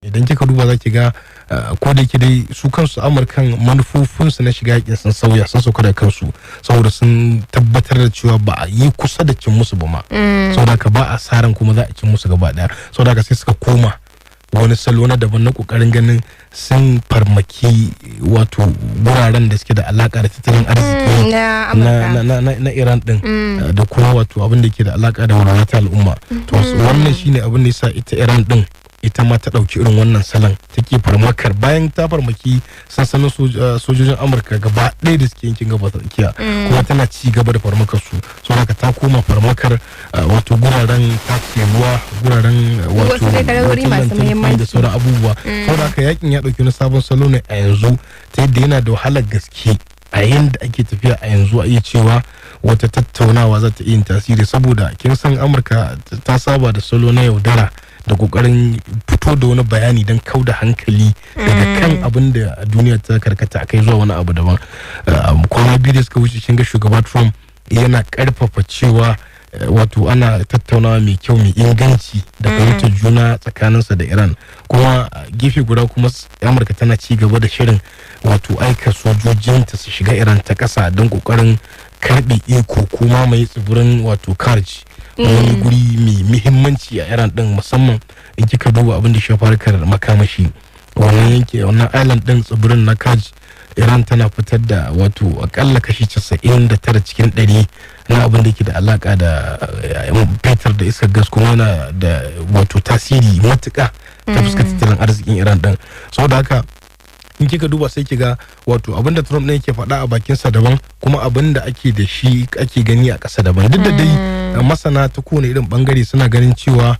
Idan kika duba za ki ga ko da yake dai su kansu Amurkan manufofinsu na shiga yakin sun sauya, sun sauka da kansu, saboda sun tabbatar da cewa ba a yi kusa da cin musu ba ma. Saboda haka ba a sa ran kuma za a cin musu gaba daya. Saboda haka sai suka koma wani salo na daban na kokarin ganin sun farmaki wato wuraren da suke da alaka da tattalin arziki na na, Amurka. na Iran din da kuma wato abin da ke da alaka da walwala ta al'umma. To wannan shine abin da yasa ita Iran din ita ma ta dauki irin wannan salon, take farmakar bayan ta farmaki sansanin sojojin Amurka gaba ɗaya da suke yankin Gabas ta Tsakiya, kuma tana ci gaba da farmakar su. Saboda haka ta koma farmakar wato guraren tace ruwa, guraren wato wasu dai kadarori wutan masu lantarki da muhimmanci. sauran abubuwa. Saboda haka yakin ya dauki wani sabon salo ne a yanzu, ta yadda yana da wahalar gaske a yanda ake tafiya a yanzu a iya cewa wata tattaunawa za ta iya yin tasiri, saboda kin san Amurka ta saba da salo na yaudara da kokarin fito da wani bayani don kau da hankali daga kan abin da duniya ta karkata a kai zuwa wani abu daban. Kwana 2 da suka wuce kin ga shugaba Trump yana karfafa cewa wato ana tattaunawa mai kyau, mai inganci da fahimtar juna tsakaninsa da Iran. Kuma a gefe guda kuma Amurka tana ci gaba da shirin wato aika sojojinta su shiga Iran ta ƙasa don kokarin karbe iko ko mamaye tsibirin wato Kharj, wani guri mai muhimmanci a Iran din, musamman in kika duba abin da shafi harkar makamashi. Wannan yanki, wannan island din, tsibirin na Kharj, Iran tana fitar da wato akalla kashi 99% na abin da ke da alaka da fetur da iskar gas, kuma yana da wato tasiri matuka ta fuskar tattalin arzikin Iran din. Saboda haka in kika duba sai kiga wato abinda Trump ne yake faɗa a bakinsa daban, kuma abinda ake da shi ake gani a ƙasa daban. Duk da dai masana ta kowane irin bangare suna ganin cewa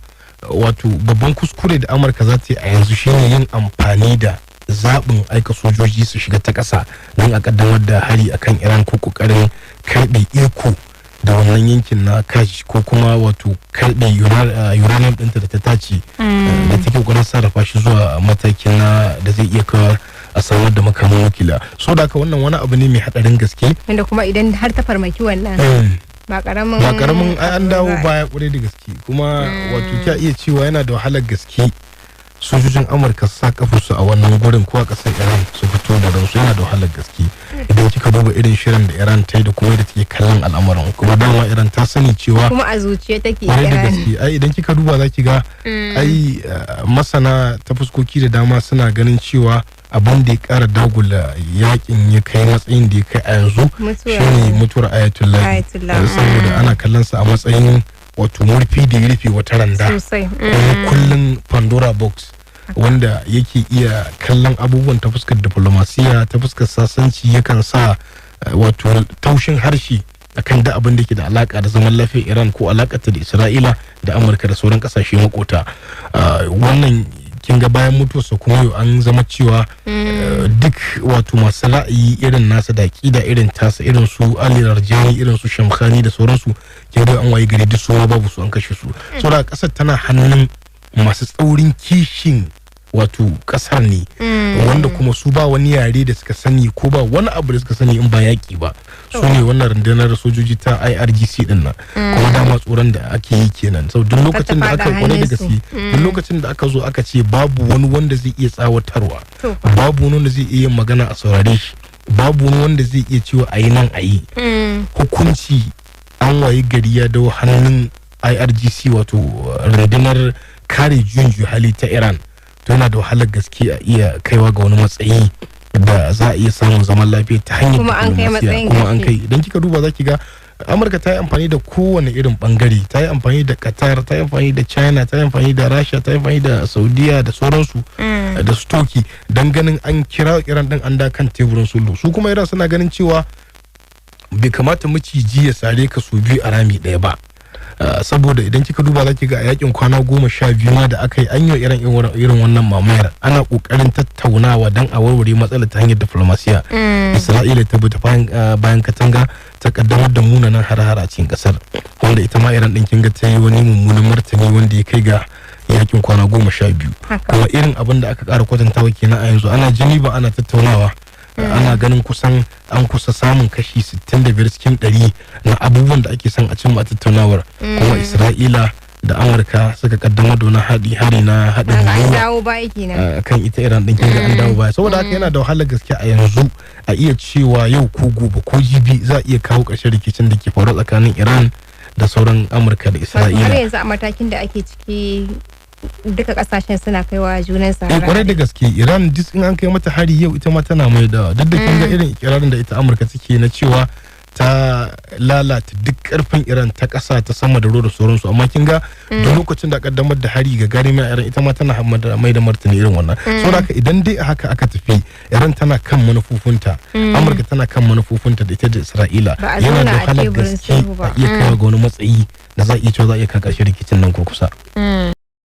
wato babban kuskure da Amurka za ta yi a yanzu shine yin amfani da zaɓin aika sojoji su shiga ta ƙasa don a ƙaddamar da hari akan Iran ko ƙoƙarin karɓe iko da wannan yankin na Kharj, ko kuma wato karɓe uranium ɗinta da ta tace da take ƙoƙarin sarrafa shi zuwa matakin na da zai iya kawo a samar da makaman nukiliya. So da haka wannan wani abu ne mai haɗarin gaske. Wanda kuma idan har ta farmaki wannan, ba karamin ba karamin ai an dawo abu za a yi. baya kwarai da gaske. Kuma wato kya iya cewa yana da wahalar gaske sojojin Amurka su sa kafarsu a wannan gurin ko a kasar Iran su fito da ransu. Yana da wahalar gaske idan kika duba irin shirin da Iran ta yi da kuma yadda take kallon al'amuran. Kuma dama Iran ta sani cewa kuma a zuciya take kwarai da Iran. gaske. Ai idan kika duba za ki ga ai masana ta fuskoki da dama suna ganin cewa abin da ya kara dagula yakin ya kai matsayin da ya kai a yanzu shine mutuwar Ayatollah. Ayatollah. Saboda ana kallon sa a matsayin wato murfi da ya rufe wata randa kuma kullun Pandora box, wanda yake iya kallon abubuwan ta fuskar diplomasiya, ta fuskar sasanci, yakan sa wato taushin harshe akan da abin da ke da alaka da zaman lafiyar Iran ko alakarta da Isra'ila da Amurka da sauran kasashe makota. Wannan kin ga bayan mutuwarsa kuma yau an zama cewa duk wato masu ra'ayi irin nasa da aƙida irin tasa, irin su Ali Larijani, irin su Shamkhani da sauransu, kin ga an waye gari duk su ma babu su, an kashe su. Saboda kasar tana hannun masu tsaurin kishin wato kasar ne, wanda kuma su ba wani yare da suka sani ko ba wani abu da suka sani in ba yaƙi ba. Su ne wannan rundunar sojoji ta IRGC din nan. Kuma dama tsoron da ake yi kenan. Sau duk lokacin da faɗa aka wani da hannunsu. gaske, duk lokacin da aka zo aka ce babu wani wanda zai iya tsawatarwa, babu wani wanda zai iya yin magana a saurare shi, babu wani wanda zai iya cewa a yi nan a yi, hukunci an wayi gari ya dawo hannun IRGC, wato rundunar kare juyin juya hali ta Iran, to yana da wahalar gaske a iya kaiwa ga wani matsayi da za a iya samun zaman lafiya ta hanyar Kuma an kai diplomasiya. matsayin Kuma an gaske. kai. Idan kika duba za ki ga Amurka ta yi amfani da kowane irin bangare, ta yi amfani da Qatar, ta yi amfani da China, ta yi amfani da Rasha, ta yi amfani da Saudiya da sauransu, da su Turkey, don ganin an kira Iran din an da kan teburin sulhu. Su kuma Iran suna ganin cewa bai kamata maciji ya sare ka sau biyu a rami ɗaya ba. Saboda idan kika duba za ki ga a yakin kwana 12 ma da aka yi, an yi irin wannan mamayar, ana kokarin tattaunawa don a warware matsalar ta hanyar diplomasiya, Isra'ila ta bi ta bayan katanga ta kaddamar da munanan hare-hare a cikin kasar, wanda ita ma Iran din kin ga ta yi wani mummunan martani wanda ya kai ga yakin kwana 12. Kuma irin abin da aka kara kwatantawa kenan a yanzu, ana Geneva ana tattaunawa, ana ganin kusan an kusa samun kashi 65% na abubuwan da ake son a cimma a tattaunawar, kuma Isra'ila Da Amurka suka kaddamar da wani haɗi hari na haɗin Kaga an gwiwa dawo baya kenan. Kan ita Iran din, kin ga an dawo baya. Saboda haka yana da wahalar gaske a yanzu a iya cewa yau ko gobe ko jibi za a iya kawo ƙarshen rikicin da ke faruwa tsakanin Iran da sauran Amurka da Wato har Isra'ila. yanzu a matakin da ake ciki, duka kasashen suna kaiwa junan su Eh, kwarai da gaske. Iran duk in an kai mata hari yau, ita ma tana mai da. Duk da kin ga irin ikirarin da ita Amurka take na cewa ta lalata duk karfin Iran ta kasa, ta sama da ruwa da sauransu, amma kin ga duk lokacin da kaddamar da hari ga gari mai Iran, ita ma tana mai da martani irin wannan. Saboda haka idan dai a haka aka tafi, Iran tana kan manufofinta, Amurka tana kan manufofinta da ita da Isra'ila, Ba a yana zauna da a wahalar teburin gaske sulhu ba. a iya kaiwa ga wani matsayi da za a iya cewa za a iya kai ƙarshen rikicin nan kurkusa.